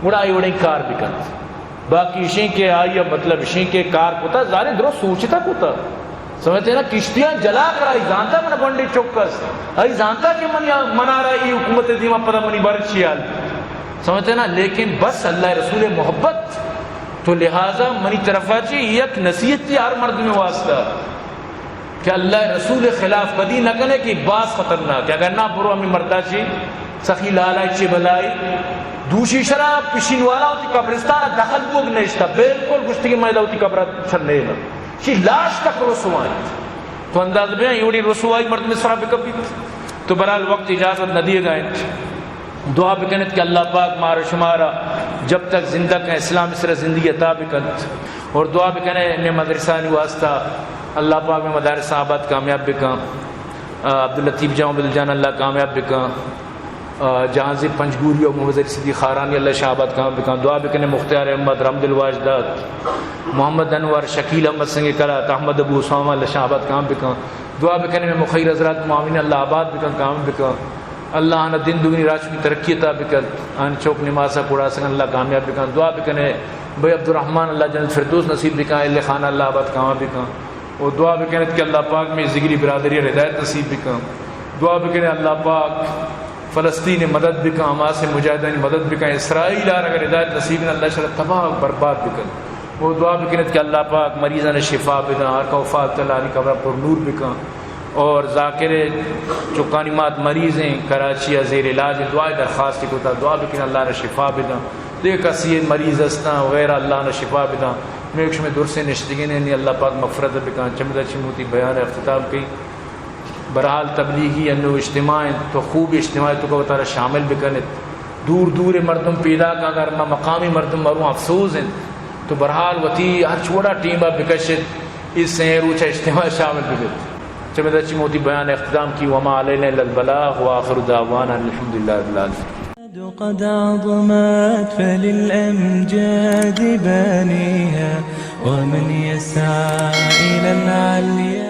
گڑا آئی وڑیں کار بکنت۔ باقی اشیں کہ آئی ء مطلب اشیں کہ کار کتا، ظاہر درست سوچتا کتا۔ سمجھتے نا، کشتیاں جلا کر آئی زانتا من گونڈی چک است۔ آئی زانتا کہ من یا منارا ای حکومت دیما پدا منی بر چیال۔ سمجھتے نا، لیکن بس اللہ رسول محبت۔ تو لہذا منی طرفا چی یک نصیحت تھی ہر مردم واسطہ۔ کہ اللہ رسول خلاف کدی نہ کنے کہ باز خطرناک ہے۔ اگر نہ برو ہمیں مردا چی سخی لالائی چی بلائی۔ دوشی شرا پشین والا ہوتی قبرستان دخل بوگ نشتا۔ بالکل گشتی کہ میں ہوتی قبر چل نہیں نا۔ چی لاش تک رسوائیں۔ تو انداز بے ایوڑی رسوائی مردم سرا بکپیت۔ تو برحال وقت اجازت نہ دیے گا انت۔ دعا بکنت کہ اللہ پاک مارا شمارا جب تک زندگ ہیں اسلام سر زندگی عطا بکنت۔ اور دعا بکنے میں مدرسانی واسطہ اللہ پاک میں مدارس آباد کامیاب بکن۔ آ، عبداللطیف جان، عبدالجان اللہ کامیاب بکن۔ آ، جہانزیب پنجگوری اور محمد علی صدیق خارانی اللہ شاہ آباد کامیاب بکن۔ دعا بکنے مختار احمد، رحمد الواجداد، محمد انور، شکیل احمد سنگ کلات، احمد ابو اسامہ اللہ شاہ آباد کامیاب بکن۔ دعا بکنے میں مخیر حضرات معاونین اللہ آباد بکن، کامیاب بکن۔ اللہ آنا دین دگنی راجی ترقی عطا بکن۔ آن چوک نماسا کڑاسگن اللہ کامیاب بکن۔ دعا بکنے بھائی عبدالرحمن اللہ جنت فردوس نصیب بکن، اہل خانہ اللہ آباد کامیاب بکن۔ و دعا بکنت کہ اللہ پاک میں ذگری برادری ہدایت نصیب بکن۔ دعا بکنے اللہ پاک فلسطین مدد بکن، حماس مجاہدانی مدد بکن، اسرائیل آر اگر ہدایت نصیب نہ اللہ شر تباہ برباد بکن۔ و دعا بکنت کہ اللہ پاک مریضان شفا بدن، ہر کا وفات اللہ علی قبر پر نور بکن۔ اور ذاکر چکانی مات مریض ہیں، کراچی ء زیر علاج ہیں، دعائے درخواست کتا، دعا بکن اللہ نے شفا بدن۔ دیکھ کسی مریض ہستاں وغیرہ اللہ نے شفا بدن۔ میں شمے درسیں نشتگین ہیں، اللہ پاک مغفرت بکن۔ چمدا چموتی بیان اختتام کئی۔ برحال تبلیغی انو اجتماع ہیں، تو خوب اجتماع تو کو تارا شامل بکنت۔ دور دور مردم پیدا کا، اگر ما مقامی مردم مروں افسوس ہیں، تو برحال وتی ہر چوڑا ٹیم بکشت۔ اس سیں روچ اجتماع شامل ببیت۔ چہ مدت چی موتی بیان اختتام کی، وما علینا الا البلاغ، وآخر دعوانا الحمدللہ رب العالمین۔ قد عظمت فللأمجاد بانيها، ومن يسعى إلى العليا